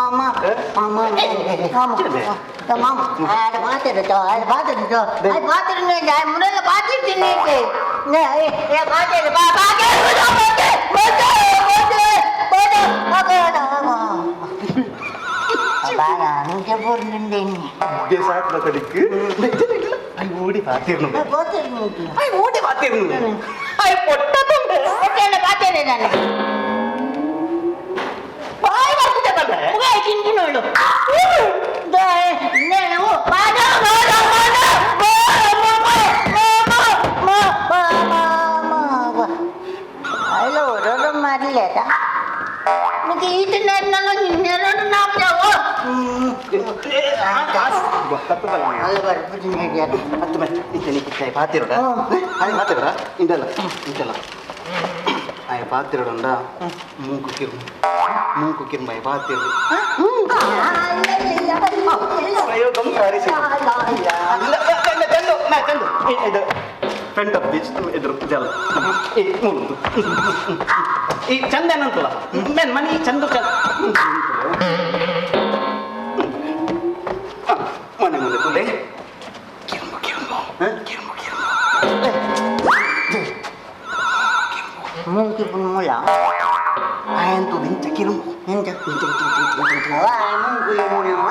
ಮಾಮ ಮಾಮ ಮಾಮ ಮಾಮ ಆಡ ಮಾತಾಡ ಆಡ ಮಾತಾಡ ಮಾತಾಡ ಮುರೆಲ್ಲ ಬಾತಿರ್ತೀನಿ ಮಾತಾಡ ಬಾ ഓടി പാത്തിരുന്നു ഓടി പാത്തിരുന്നു പൊട്ടത്തുണ്ട്. ಪಾತಿರೋಡ ಅದೇ ಮಾತಾಡ ಇಂದಲ್ಲ ಇಂದಲ್ಲ ಆಯ ಪಾತಿರೋಡ ಮೂಕು ಕಿರ್ಮು ಮೂಕು ಕಿರ್ಮ ಪಾತಿರು ಪ್ರಯೋಗಂ ಇದು ಫ್ರಂಟ್ ಆಫ್ this ಎದುರು ಜಲ ಈ ಮೂರು ಈ ಚಂದ ಏನಂತಲ್ಲ ಮೇನ್ ಮನಿ ಚಂದ ಚಂದ ಮನೆ ಮುಂದೆ ತುಲೆ ಕಿರ್ಮು ಕಿರ್ಮು ಕಿರ್ಮು ಕಿರ್ಮು ಮೂಕಿ ಪುಣ್ಮುಲ ಆಯಂತು ದಿಂಚ ಕಿರ್ಮು ಎಂತ ಇಂಚ ಇಂಚ ಇಂಚ ಇಂಚ ಇಂಚ ಮೂಕು.